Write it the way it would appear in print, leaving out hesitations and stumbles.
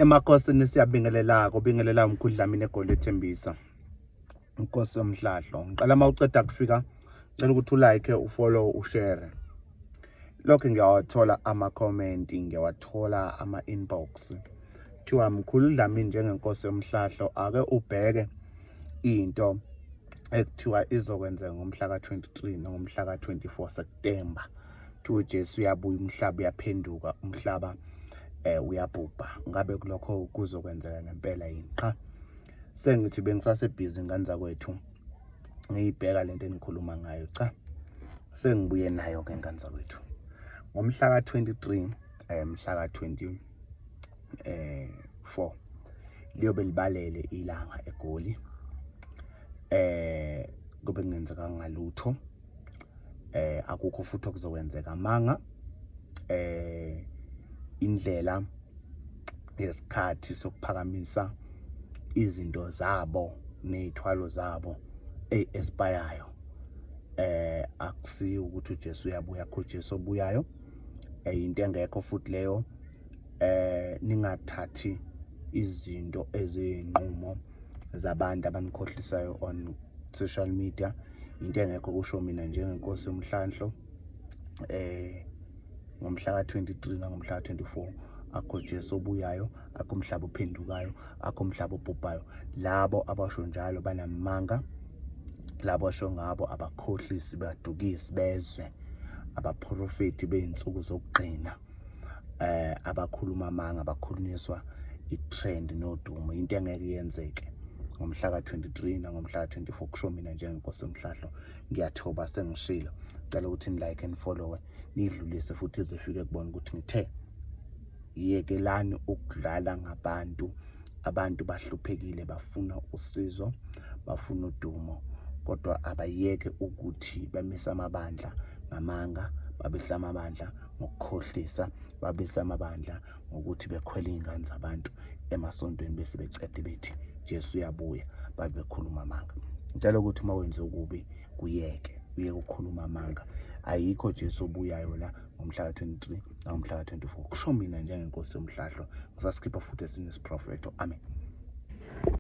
Emakhosini siyabingelela kubingelela umkhudlamini eGoli eThembisa. Inkosi yomhlahlo. Ngiqala uma uceda kufika ngicela ukuthi ulike, ufollow, ushare. Lokho ngiyawathola ama-comment, ngiyawathola ama-inbox. Kuthiwa mkhulu Dlamini njengenkosi yomhlahlo ake ubheke into ekuthiwa izokwenzeka ngomhla ka-23 nangomhla ka-24 September. Kuthiwa uJesu uyabuya, umhlaba uyaphenduka, umhlaba uyabhubha. Ngabe kulokho kuzokwenzeka ngempela yini? Cha. Sengithi bengisase busy ngane zakwethu ngiyibheka lento enikhuluma ngayo. Cha. Sengibuye nayo ke ngane zakwethu. Ngomhla ka-23 mhla ka-24 liyobe libalele ilanga eGoli. Kube kungenzekanga lutho. Akukho futhi okuzokwenzeka amanga. Indlela yesikhathi sokuphakamisa izinto zabo ney'thwalo zabo ey'espayayo. Akusiyo ukuthi uJesu uyabuya, akukho Jesu obuyayo. Into engekho futhi leyo. Ningathathi izinto eziyinqumo zabantu abanikhohlisayo on social media. Into engekho kusho mina njengenkosi yomhlanhlo. Ngomhla ka-23 nangomhla ka-24 akho Jesu obuyayo, akho umhlaba ophendukayo, akho umhlaba obhubhayo. Labo abasho njalo banamanga, labo asho ngabo abakhohlisi, badukisi bezwe, abaprofeti bey'nsuku zokugcina, abakhuluma amanga, bakhulunyiswa i-trend nodumo. Into engeke yenzeke ngomhla ka-23 nangomhla ka-24 kusho mina njengenkosi yomhlahlo. Ngiyathoba, sengishilo. Cela ukuthi ni-like and follow, nidlulise futhi izifike kubona ukuthi ngithe yekelani ukudlala ngabantu. Abantu bahluphekile, bafuna usizo, bafuna udumo, kodwa abayeke ukuthi bamise amabandla ngamanga, babihla amabandla ngokukhohlisa, babise amabandla ngokuthi bekhwele iy'ngane zabantu emasontweni bese becede bethi Jesu uyabuya, babe bekhuluma amanga. Ngicela ukuthi uma wenze okubi kuyeke, uyeke ukukhuluma amanga. Ayikho Jesu obuyayo la ngomhla ka-23 nangomhla ka-24 kusho mina njengenkosi yomhlahlo. Ngisasikhipha futhi esinye isiprofetho. Amen.